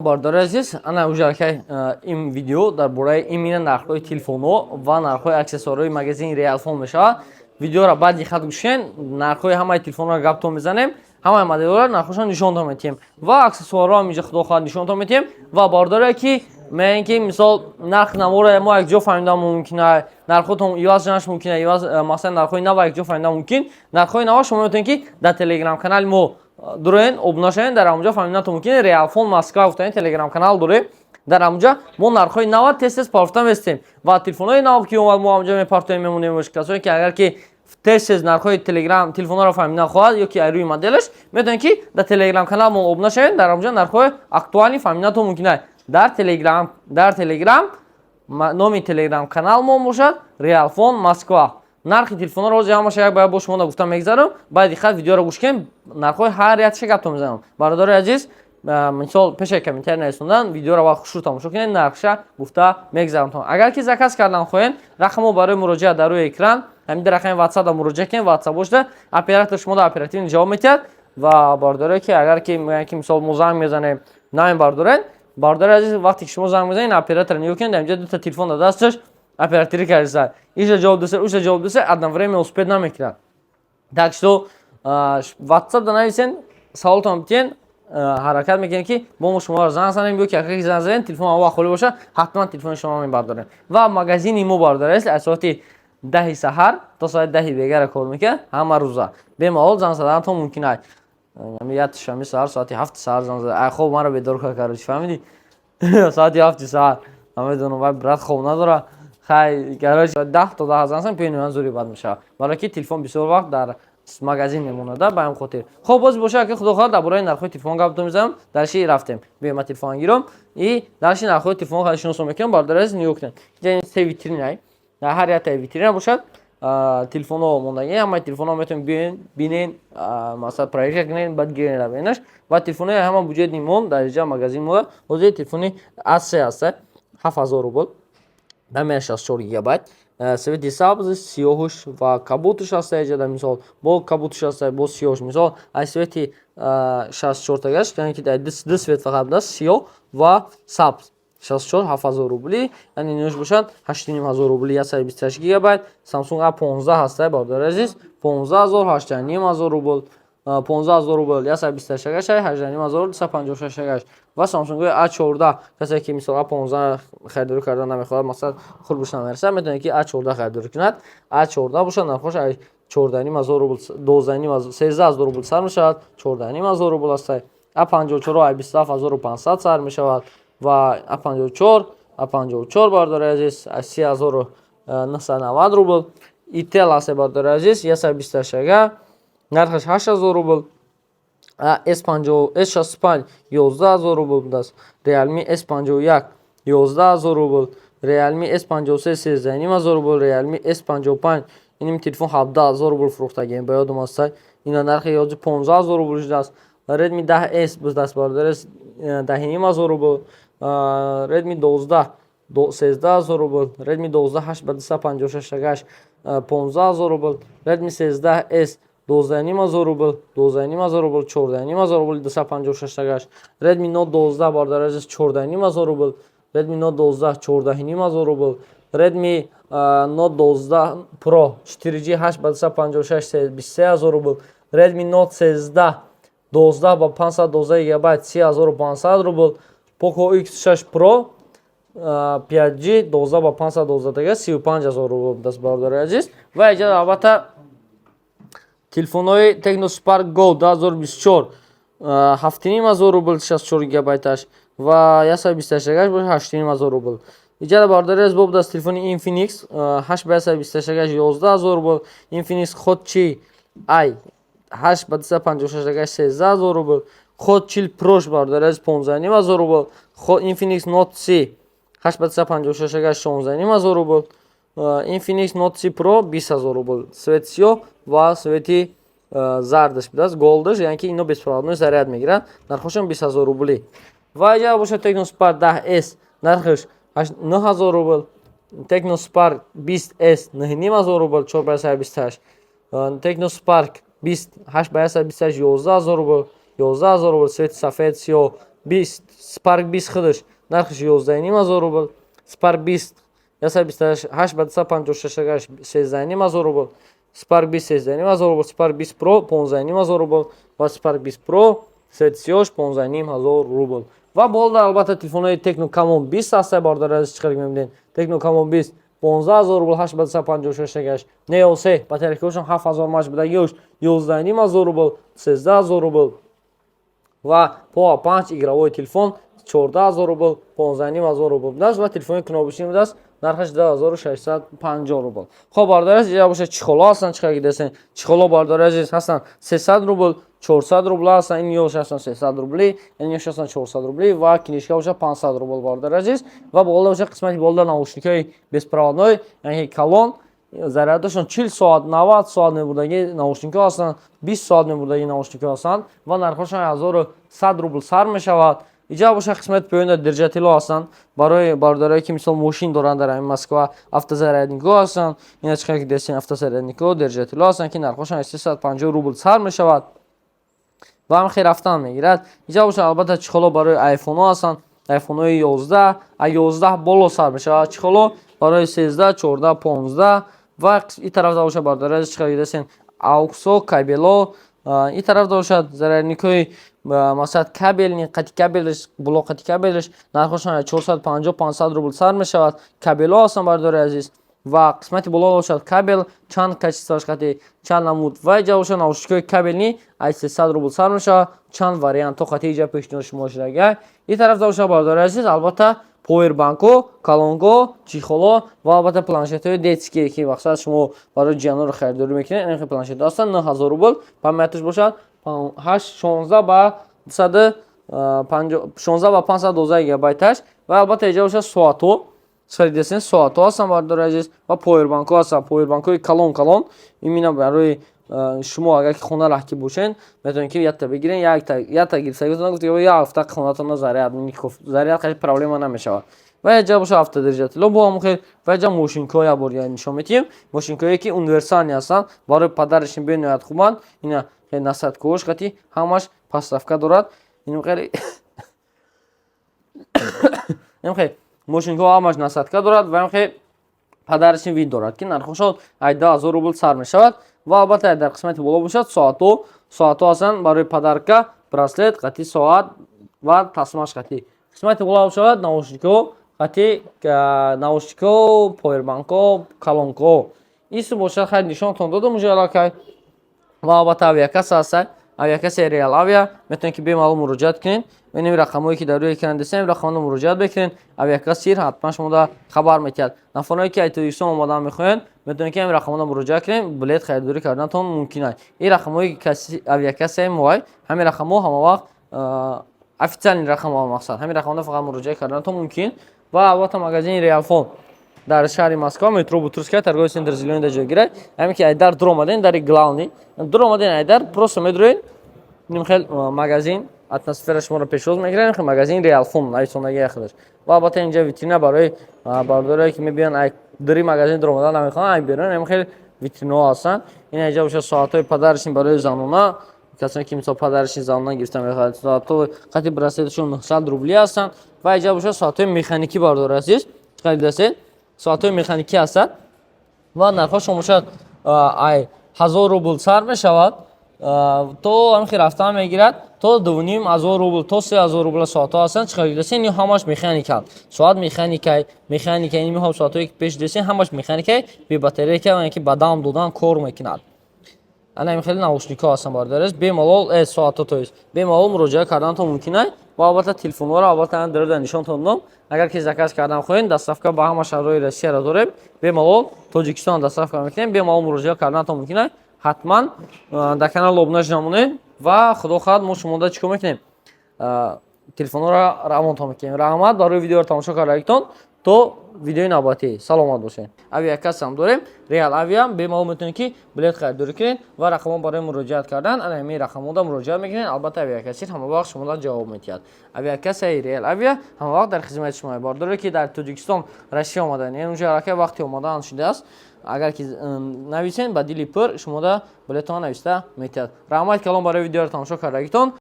Бародари азиз, ана уже акай ин видео дар бораи именно нархҳои телефонҳо ва нархҳои аксессуарҳои магазини Реалфон мешавад. Видеоро баъд диққат гӯш кунед. Нархҳои ҳамаи телефонҳоро гаптон мезанем, ҳамаи моделҳоро нархҳошон нишонтон метиҳем ва аксессуарҳо ҳам инҷа, худо хоҳад, нишонтон метиҳем. Ва бародаре, ки мегӯем, ки мисол нарх наворо мо якҷо фаҳмидан мумкин, нархҳотон иваз шуданаш мумкин, иваз, масалан, нархҳои нава якҷо фаҳмидан мумкин. Нархҳои нава шумо метавонед, ки дар телеграм-канали мо дуроен, обуна шавед, дар ҳамонҷо фаҳмиданатон мумкин. Реалфон Москва гуфтани телеграм-канал дорем. Дар ҳамонҷа мо нархҳои нава тез тез партофта местем ва телефонҳои нав ки омад, мо ҳамонҷа мепартоем, мемонем. Касое ки агар ки тез тез нархҳои телеграм телефонҳоро фаҳмидан хоҳад ё ки рӯи моделаш, метавонед, ки дар телеграм-канал мо обуна шавед. Дар ҳамонҷа нархҳои актуальный фаҳмиданатон мумкин аст. Дар телеграм номи телеграм-канал мо бошад Реалфон Москва. Нархи телефонҳоро ҳозир ҳамаша як ба як бо шумо гуфта мегзарам. Баъд диққат видеоро гӯш кунем, нархҳои ҳар якша гаптон мезанам. Бародари азиз, мисол, пешаи комментарий нависондан видеоро ва хушрӯ тамошо кунед, нархша гуфта мегзарамтон. Агар ки заказ кардан хоҳед, рақамҳо барои муроҷиат дар рӯи экран, ҳамин рақами ватсапда муроҷиат кунед. Ватсап бошда, оператор шумо оперативно ҷавоб медиҳад. Ва бародаре, ки агар ки мегӯянд, ки мисол мо занг мезанем, намебардоред, бародари азиз, вақте ки шумо занг мезанед, оператор нигоҳ кунед, дар инҷа дута телефон дар дасташ операторӣ кардиса, иша ҷавоб деса, уша ҷавоб деса, одновременно успеть намекунад. Так что ватсап да нависен, саволтон битиен, ҳаракат мекунем, ки мо шуморо занг занем ё ки агар ки занг занем, телефон ава холӣ боша, ҳатман телефони шумо мебардорем. Ва магазини мо, бародари азиз, аз соати 10-и саҳар то соати 10-и бегара кор мекунад ҳама рӯза. Бемалол занг заданатон мумкин аст. Ятшами саҳар, соати 7-и саҳар занг зада, ай хоб маро бедор кард, короче, фаҳмидӣ? Соати 7-и саҳар, намедонам, вай брат хоб надора. Хай, короче, 10 то 10 занг занем, пениҳоян зури бад мешавад, барое ки телефон бисёр вақт дар магазин мемонада, ба ҳамин хотир. Хоб, боз боша, ки худо хоҳад, дар бораи нархҳои телефон гап мезанам. Дальше рафтем, биё, ма телефон гирам и дальше нархҳои телефон хеле шиносо мекунам. Бародари азиз, нигоҳ кунед, инҷа се витрина, дар ҳар яктаи витрина бошад телефонҳо мондагӣ. Ҳамаи телефонҳо метавонед биёен, бинен, масалан, проверка кунед, баъд гирен, равенаш. Ва телефонҳои ҳама буҷети мо дар инҷа магазин мода. Ҳозир телефони А3 ҳаста, 7000 рубл, памяти 64 гигабайт, цвети сабз, сиёҳуш ва кабутуш ҳаста. Иҷа мисол бо кабутуш ҳаста, бо сиёҳуш. Мисол, аз цвети 64-тагаш, яъне ки ду цвет фақат будааст, сиёҳ ва сабз, 64, 7000 рубли, яъне инош бошад 8500 рубли, 128 гигабайт. Samsung A15 ҳаста, бародари азиз, 15 000, 8500 рубл, 15 000 рубл, 128-агаш, 8500, 256-агаш. Ва Samsung A14, касе ки мисол A15 харидорӣ кардан намехоҳад, масалан, хурбуш намерасад, метавонад, ки A14 харидорӣ кунад. A14 бошад, нархош 14 500 рубл, 12 500, 13 000 рубл сар мешавад, 14 500 рубл аста. A54 ай 27 500 сар мешавад. Ва A54, A54, бародари азиз, аз 30 990 рубл. Itel аст, бародари азиз, 128-ага, нархаш 8000 рубл. S50, S65 11 000 рубл будааст. Realme S51 11 000 рубл, Realme S53 13 500 рубл, Realme S55, иним телефон 17 000 рубл фурӯхтагием, ба ёдам аст, ина нархи ҳозир 15 000 рубл шудааст. Redmi 10S будааст, бародари, 10 500 рубл. Redmi 12 13 000 рубл, Redmi 12 8 ба 256 агаш 15 000 рубл, Redmi 13S 12 500 рубл, 12 500 рубл, 14 500 рубл, 256-агаш. Redmi Note 12, бародари азиз, 14 500 рубл, Redmi Note 12 14 500 рубл, Redmi Note 12 Pro 4G 8 ба 256 23 000 рубл, Redmi Note 13 12 ба 512 гигабайт 30 500 рубл, Poco X6 Pro 5G 12 ба 512 дега 35 000 рубл будааст, бародари азиз. Ва иҷа албатта телефонҳои Tecno Spark Go 2024 7500 рубл, 64 гигабайташ, ва 128-агаш боша 8500 рубл. Иҷада, бародари азиз, будааст телефони Infinix 8 ба 128-агаш 11 000 рубл, Infinix Hot 40 i 8 ба 256-агаш 13 000 рубл, Hot 40 Pro, бародари азиз, 15 500 рубл, Infinix Note 30 8 ба 256-агаш 16 500 рубл, Infinix Note 30 Pro 20 000 рубл, цвет сиёҳ ва цвети зардаш будааст, голдаш, яъне ки ино беспроводной заряд мегирад, нархошам 20 000 рубли. Ва иҷа бошад Tecno Spark 10S, нархаш 9000 рубл, Tecno Spark 20S 9500 рубл, 4 ба 128, Tecno Spark 20 8 ба 128 11 000 рубл, 11 000 рубл, цвети сафед, сиёҳ. 20, Spark 20 худаш нархаш 11,5 ҳазор рубл, Spark 20 128 ба 256 13,5 ҳазор рубл, Spark 20 13,5 ҳазор рубл, Spark 20 Pro 15,5 ҳазор рубл ва Spark 20 Pro сетсиёш 15,5 ҳазор рубл. Ва болда, албатта, телефонҳои Tecno Camon 20 ҳаста, бародари азиз, чӣ қадр мебинед. Tecno Camon 20 15 000 рубл, 8 ба 256 гаш. Neo 3 батарейкаҳошон 7000 мАч будагиёш 11,5 ҳазор рубл, 13 000 рубл ва Pova 5 игровой телефон 14 000 рубл, 15,5 ҳазор рубл будааст ва телефони кнопочный будааст, нархаш 2650 рубл. Хоб, бародари азиз, иҷа бошад, чехоло ҳастанд, чӣ қадр дидасен. Чехоло, бародари азиз, ҳастанд 300 рубл, 400 рубл ҳастанд. Ин ёш ҳастанд 300 рубли, ин ёш ҳастанд 400 рубли ва книжка бошад 500 рубл, бародари азиз. Ва болда бошад, қисмати болда наушникҳои беспроводной, яъне калон, зарядашон 40 соат, 90 соат мебурдаги наушникҳо ҳастанд, 20 соат мебурдаги наушникҳо ҳастанд ва нархҳошон 1100 рубл сар мешавад. Иҷа бошад, қисмати поёнда держателҳо ҳастанд барои бародарое, ки мисол мошин доранд дар ҳамин Москва, автозарядникҳо ҳастанд. Ина чӣ қадр ки дестен, автозарядникҳо, держателҳо ҳастанд, ки нархҳошон 350 рубл сар мешавад ва ҳам хел рафтан мегирад. Иҷа бошад, албатта, чехоло барои айфонҳо ҳастанд, айфонҳои 11, а 11 боло сар мешавад, чехоло барои 13, 14, 15. Ва ин тарафда бошад, бародари азиз, чӣ қадр дидасен, ауксо, кабело. Ин тарафда бошад, зарядникҳои, масалан, кабельный, қати кабелш, блок қати кабелш, нархошон 450, 500 рубл сар мешавад. Кабелҳо ҳастанд, бародари азиз. Ва қисмати боло бошад, кабел чанд качествоаш қати, чанд намуд. Ва иҷа бошад, наушникҳои кабельный аз 300 рубл сар мешавад, чанд вариантҳо қати иҷа пешниҳод шумо шудага. Ин тарафда бошад, бародари азиз, албатта, повербанкҳо, колонкҳо, чехоло ва албатта планшетҳои детские, ки мақсад шумо барои ҷиянонро харидорӣ мекунед. Ин планшетҳо ҳастанд 9000 рубл, памяташ бошад 8 16 ба 16 ба 512 гигабайташ. Ва албатта, иҷа бошад, соатҳо саридасен, соатҳо ҳастанд, бародари азиз, ва повербанкҳо ҳастанд, повербанкҳои калон калон. Имина барои шумо, агар ки хона раҳкӣ бошен, метавонед, ки якта бигирен, якта гирифтагитон гуфт, як ҳафта хонатон заряд қати проблема намешавад. Ва яҷа бошад, автодержателҳо бо ҳамон хел. Ва яҷа мошинкҳо, як бор нишон медиҳем, мошинкҳое, ки универсальный ҳастанд, барои подарочный бениҳоят хубанд. Ина насадкаҳош қати ҳамаш подставка дорад. Инхел мошинкҳо ҳамаш насадка дорад ва инхел подарочный вид дорад, ки нархошон 10 000 рубл сар мешавад. Ва албатта, дар қисмати боло бошад, соатҳо, соатҳо ҳастанд барои подарка, браслет қати соат ва тасмаш қати. Қисмати боло бошад, наушникҳо қати, наушникҳо, повербанкҳо, колонкҳо. Исм бошад, хайр, нишонтон додам уже аллакай. Ва албатта, авиакасса ҳаста, авиакассаи Реал Авиа. Метавонед, ки бемалол муроҷиат кунед. Бинем, рақамҳое, ки дар рӯи экран дистем, рақамҳоро муроҷиат бикунед, авиакассир ҳатман шумода хабар метиҳад. Нафарое, ки аз Тоҷикистон омадан мехоҳанд, метавонед, ки ҳамин рақамҳоро муроҷиат кунед, билет харидорӣ карданатон мумкин аст. Ин рақамҳои авиакассаи моай, ҳамин рақамҳо ҳамавақт официальный рақамҳо, мақсад, ҳамин рақамҳоро фақат муроҷиат карданатон мумкин. Ва албатта, магазини Реалфон дар шаҳри Москва, метро Бутырская, торговый центр Зелёный да ҷойгир аст. Ҳамин ки айдар дуромаден, дари главный дуромаден, айдар просто медуроед, хел магазин атмосфера шуморо пешвоз мегирад. Магазин Реалфон нависондагии худаш. Ва албатта, инҷа витрина барои бародарое, ки мебиёнд, ай дари магазин дуромадан намехоҳанд, ай берун ҳамин хел витринаҳо ҳастанд. Ин инҷа бошад, соатҳои подарочный барои занона, касоне, ки мисол подарочный занона гирифта мехоҳанд, соатҳо қати браслеташон 900 рубли ҳастанд. Ва инҷа бошад, соатҳои механикӣ, бародари азиз, чӣ дидастед, соатҳои механикӣ ҳастанд ва нархҳошон бошад, ай 1000 рубл сар мешавад, то ҳамин хел рафтан мегирад, то 2500 рубл, то 3000 рубла соатҳо ҳастанд. Чӣ қадр дидастед, ин ҳамаш механика, соат механикай, механика. Ин мехоҳам, соатҳое, ки пеш дидастед, ҳамаш механикай, бе батарейка, яъне ки ба дам додан кор мекунад. Ана ин хеле наушникҳо ҳастанд, бародари азиз, бемалол соатҳо, то есть бемалол муроҷиат карданатон мумкин аст. Ва албатта, телефонҳоро албатта дарда нишонтон додам. Агар ки заказ кардан хоҳед, доставка ба ҳама шаҳрҳои Россияро дорем, бемалол Тоҷикистон доставка мекунем, бемалол муроҷиат карданатон мумкин аст. Ҳатман дар канал обуна намонед ва худо хоҳад, мо шумода чӣ кор мекунем, телефонҳоро равонтон мекунем. Раҳмат барои видеоро тамошо кардагитон. То видеои навбатӣ саломат бошед. Авиакассам дорем, Реал Авиа, бемалол метавонед, ки билет харидорӣ кунед ва рақамҳо барои муроҷиат кардан ана ҳамин рақамҳода муроҷиат мекунед. Албатта, авиакассир ҳама вақт шумода ҷавоб медиҳад. Авиакассаи Реал Авиа ҳама вақт дар хизмати шумо. Бародаре, ки дар Тоҷикистон, Россия омадан, яъне уже аллакай вақти омадан шудааст, агар ки нависен, ба дили пур шумода билетона нависта метиҳад. Раҳмати калон барои видеоро тамошо кардагитон.